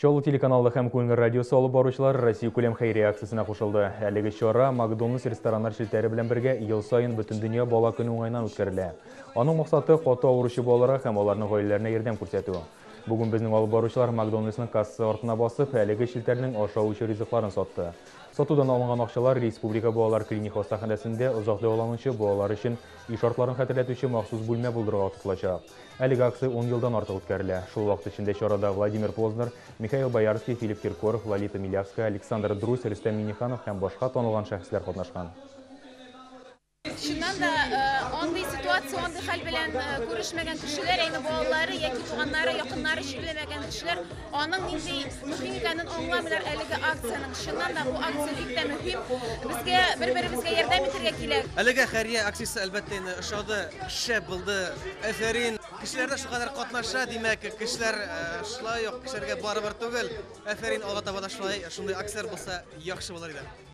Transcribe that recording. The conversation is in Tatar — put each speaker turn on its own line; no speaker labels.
Чаллы телеканалы һәм Күңел радиосы алып баручылар Россия күләм хәйрия акциясенә кушылды. Әлеге чара Макдональдс рестораннар челтәре белән бергә ел саен Бөтендөнья бала көне уңаеннан үткәрелә. Аның максаты каты авыручы балаларга һәм аларның гаиләләренә ярдәм күрсәтү. Бүген безнең алып баручылар Макдональдсның кассасы артына басып, әлеге челтәрнең ашау-эчү ризыкларын сатты. Сатудан алынган акчалар Республика балалар клиник хастаханәсендә озак дәваланучы балалар өчен өй шартларын хәтерләтүче махсус бүлмә булдыруга тотылачак. Әлеге акция ун елдан артык үткәрелә. Шул вакыт эчендә чарада Владимир Познер, Михаил Боярский, Филипп Киркоров, Лолита Милявская, Александр Друзь, Рөстәм Миңнеханов һәм башка танылган шәхесләр катнашкан.
Чыннан да, андый ситуация, андый хәл белән күрешмәгән кешеләр, әйне балалары яки туганнары, якыннары чирләмәгән кешеләр аның нинди мөһим икәнен аңламыйлар әлеге акциянең. Чыннан да, бу акция бик тә мөһим. Безгә бер-беребезгә ярдәм итәргә кирәк.
Әлеге хәйрия акциясе, әлбәттә инде, ошады, шәп булды. Әфәрин! Кешеләр дә шулкадәр катнаша, димәк, кешеләр шулай ук кешеләргә барыбер түгел. Әфәрин, алга таба да шулай шундый акцияләр булса, яхшы булыр иде.